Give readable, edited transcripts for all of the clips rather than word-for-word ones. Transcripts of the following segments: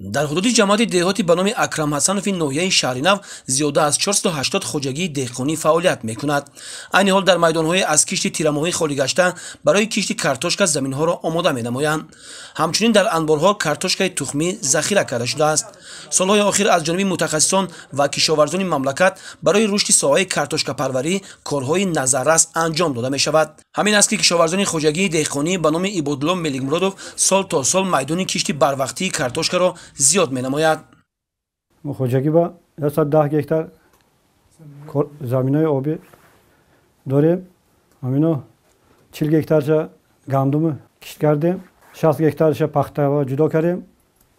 Дар ҳудуди ҷамоати деҳоти ба номи Акрам Ҳасанови ноҳияи Шаҳринав зиёда аз 480 хоҷагии деҳқонӣ фаъолият мекунад. Айни ҳол дар майдонҳои аз кишти тирамоҳӣ холӣ гашта барои кишти картошка заминҳоро омода менамоянд. Ҳамчунин дар анборҳо картошкаи тухмӣ захира карда шудааст. Солҳои охир аз ҷониби мутахассисон ва кишоварзони мамлакат барои рушди соҳаи картошкапарварӣ корҳои назаррас анҷом дода мешавад. Ҳамин аст, ки кишоварзони хоҷагии деҳқонӣ ба номи Ибодулло Меликмуродов сол то сол майдони кишти барвақтии картошкаро зиёд менамояд. Хоҷагӣ ба 110 гектар заминои обӣ дорем. Ҳамино 40 гектарша гандум кишт кардем, 60 гектарша пахта ҷудо кардем,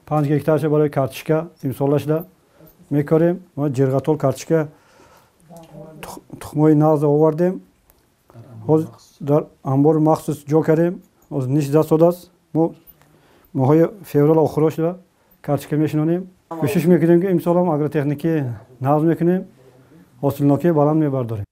5 гектарша барои картошка имсола шуда мекорем. Мо ҷирғатол картошка тухмҳои нағз овардем, ҳозир дар анбори махсус ҷо кардем. Ҳозир ниш дастодааст. Мо моҳои феврал охиро шуда картошка мешинонем. Кӯшиш мекунем, ки имсолам агротехникӣ нағз мекунем, ҳосилнокии баланд мебардорем.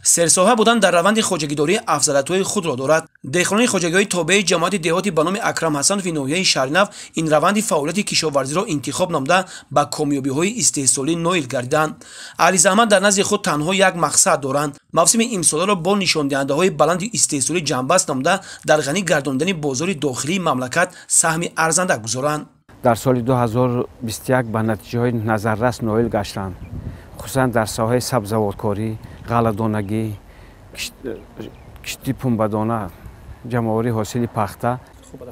Серсоҳа будан дар раванди хоҷагидорӣ афзалиятҳои худро дорад. Деҳқонони хоҷагиҳои тобеи ҷамоати деҳоти ба номи Акрам Ҳасанови ноҳияи Шаҳринав ин раванди фаъолияти кишоварзиро интихоб намуда ба комёбиҳои истеҳсолӣ ноил гардиданд. Аҳли заҳмат дар назди худ танҳо як мақсад доранд: мавсими имсоларо бо нишондиҳандаҳои баланди истеҳсолӣ ҷамъбаст намуда дар ғанӣ гардонидани бозори дохилии мамлакат саҳми арзанда гузоранд. Дар соли 2021 ба натиҷаҳои назаррас ноил гаштанд, хусусан дар соҳаи сабзавоткорӣ, ғалладонагӣ, кишти пунбадона, ҷамъоварии ҳосили пахта,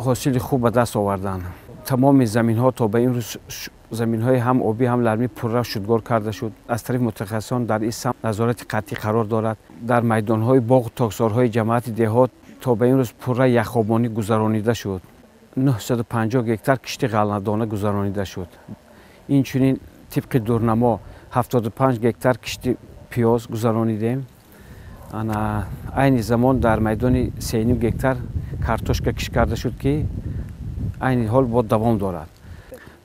ҳосили хуб ба даст оварданд. Тамоми заминҳо то ба имрӯз заминҳои ҳам обӣ, ҳам лармӣ пурра шудгор карда шуд. Аз тарафи мутахассисон дар ин самт назорати қатъӣ қарор дорад. Дар майдонҳои боғу токзорҳои ҷамоати деҳот то ба имрӯз пурра яхобонӣ гузаронида шуд. 950 гектар кишти ғалладона гузаронида шуд. Инчунин тибқи дурнамо 75 гектар кишти пиёз гузаронидем. Айни замон дар майдони 3,5 гектар картошка кишт карда шуд, ки айни ҳол бо давом дорад.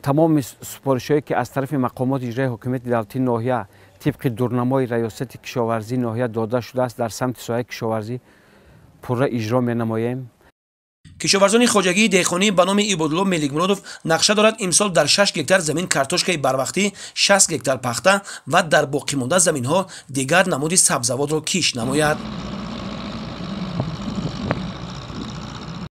Тамоми супоришҳое, ки аз тарафи мақомоти иҷрои ҳокимияти давлатии ноҳия тибқи дурнамои раёсати кишоварзии ноҳия дода шудааст, дар самти соҳаи кишоварзӣ пурра иҷро менамоем. Кишоварзони хоҷагии деҳқонӣ ба номи Ибодулло Меликмуродов нақша дорад имсол дар 6 гектар замин картошкаи барвақтӣ, 60 гектар пахта ва дар боқимонда заминҳо дигар намуди сабзавотро кишт намояд.